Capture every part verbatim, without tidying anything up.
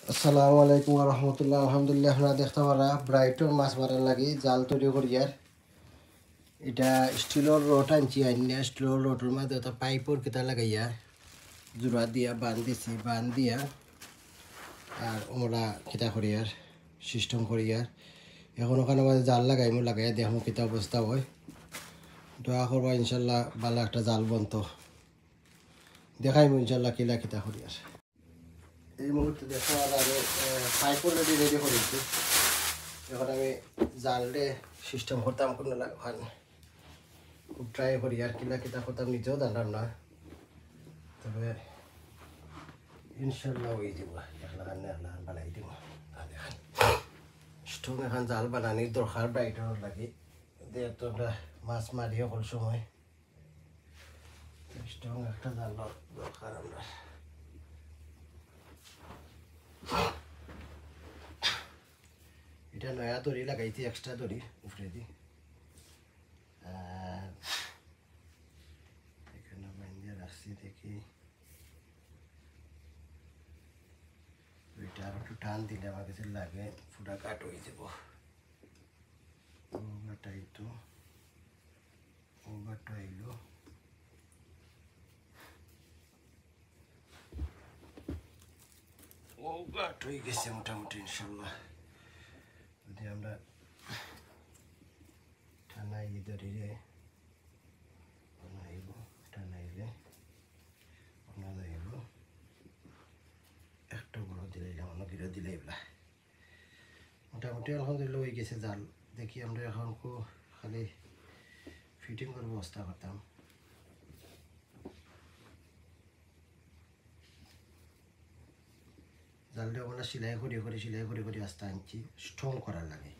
আসসালামু আলাইকুম ওয়া রাহমাতুল্লাহ। আলহামদুলিল্লাহ, আপনারা দেখতা পাররা ব্রাইটন মাছ মারার লাগি জাল তৈরি করিয়ার। ইটা স্টিলর রড আনছি, আনিয়া স্টিলর রডর মাঝে অতা পাইপর কিতা লাগাইয়া জোড়া দিয়া বান্ধিছি, বান্ধিয়া আর আমরা কিতা করিয়ার, সিস্টেম করিয়ার। এখন ওখানো মাঝে জাল লাগাইমু, লাগাইয়া দেখমু কিতা অবস্থা অয়। দোয়া করবা ইনশাল্লাহ ভালা একটা জাল বনতো। দেখাইমু ইনশাল্লাহ কিলা কিতা করিয়ার। এই মুহূর্তে দেখো আর আমি, আহ, পাইপ already রেডি করিছি। এখন আমি জালরে সিস্টেম করতাম কুন লাগি, খুব ট্রাই করিয়ার, কিলা কিতা করতাম নিজেও জানতাম না, তবে ইনশাল্লাহ অই যাইবো। একলা খান একলা খান বানাই দিমু। আর দেখেন, স্ট্রং এখন জাল বানানির দরকার ব্রাইটনর লাগি। যেহেতু আমরা মাছ মারি হকল সময়, স্ট্রং একটা জাল দরকার আমরা। ইটা নয়া দড়ি লাগাইছি, এক্সট্রা দড়ি উপরেদি। আর এখানো বান্ধিয়া রাখছি, দেখি। ইটা আর একটু টান দিলে আমার কাছে লাগে পুরা কাট অই যাইবো। ওভারটা এই তো, ওভারটা অইলো। ওভার অই গেছে মোটামুটি ইনশাল্লাহ। যদি আমরা টানাই ধরি রে, টানাইব, টানাইলে ওনা যাইব। একটা বড় দিলাইলাম, অন্য গিরো দিলাইবলা। মোটামুটি আলহামদুলিল্লাহ অই গেছে জাল। দেখি আমরা এখন কো-, খালি ফিটিং করার ব্যবস্থা করতাম। জালটা আমরা সেলাই করি করি, সেলাই করি করি আস্তা আনছি স্ট্রং করার লাগি।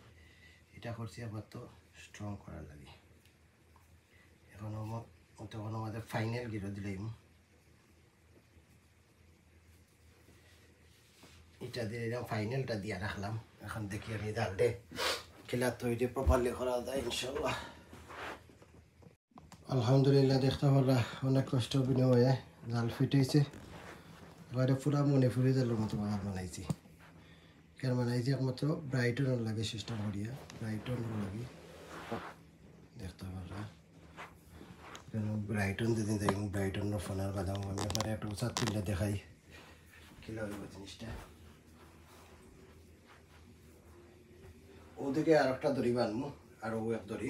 ইটা করছি আপাতত স্ট্রং করার লাগি। এখন আমা-, তখন আমাদের ফাইনাল গিরো দিলাইমু। ইটা দিলাইলাম, ফাইনালটা দিয়া রাখলাম। এখন দেখি আমি জালটা কিলা তৈরি প্রপারলি করা যায় ইনশাল্লাহ। আলহামদুলিল্লাহ, দেখতা পাররা অনেক কষ্ট বিনিময়ে জাল ফিট অইছে। এবারে পুরা মণিপুরি জালর মতো জাল বানাইছি। কেন বানাইছি? একমাত্র ব্রাইটনর লাগি সিস্টেম করিয়া, ব্রাইটনর লাগি। দেখতা পাররা। কেন ব্রাইটন যেদিন যাই, ব্রাইটনর ফোনার বাদাম আমি আপনারে একটা উচাত তুলে দেখাই। কিলা অইবো জিনিসটা। ওদিকে আর একটা দড়ি বানমু, আর ও এক দড়ি,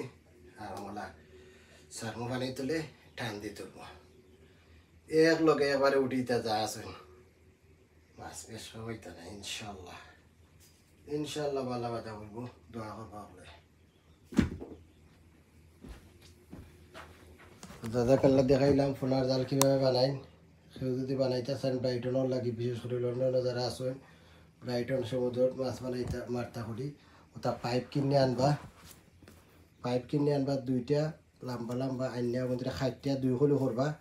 আর আমলা সারমু পানি তুলে টান দিতে অইবো। এক লগে একবারে উঠিতা যা আছে। মাছ বেশ হইতা না, ইনশাল্লাহ। ইনশাল্লাহ ভালা বাদা অইবো, দোয়া করবা হকলে। দাদা কাল্লা দেখাইলাম ফোনার জাল কিভাবে বানাইন। কেউ যদি বানাইতা চান ব্রাইটনর লাগি, বিশেষ করি লন্ডনো যারা আছইন, ব্রাইটন সমুদ্রত মাছ বানাইতা, মারতা করি, ওটা পাইপ কিনে আনবা। পাইপ কিনে আনবা দুইটা লম্বা লম্বা, আনিয়া মধ্যে খাইটিয়া দুই কলি করবা,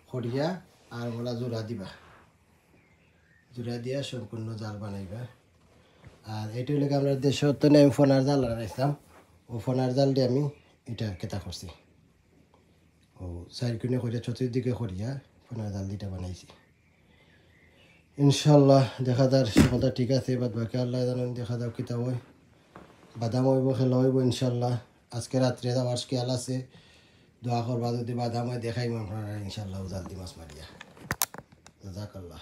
করিয়া আর ওলা জোড়া দিবা। জোড়া দিয়া সম্পূর্ণ জাল বানাইবা। আর এটা অইলো গি আমরা দেশো তো আমি ফোনার জাল বানাইছিলাম, ও ফোনার জাল দিয়া আমি ইটা কিতা করছি, ও চাইর কোণে করিয়া চতুর্দিকে করিয়া ফোনার জাল দুইটা বানাইছি। ইনশাল্লাহ দেখা যার সকলটা ঠিক আছে, বাদ বাকি আল্লায় জানইন, দেখা যাউক কিতা অয়। বাদাম অইবো, খেলা অইবো ইনশাল্লাহ। আজকে রাত্রে যাওয়ার খেয়াল আছে, দোয়া করবা যদি বাদাম অয় দেখাইমু আপনারারে ইনশাল্লাহ জাল দি মাছ মারিয়া। জাযাকাল্লাহ।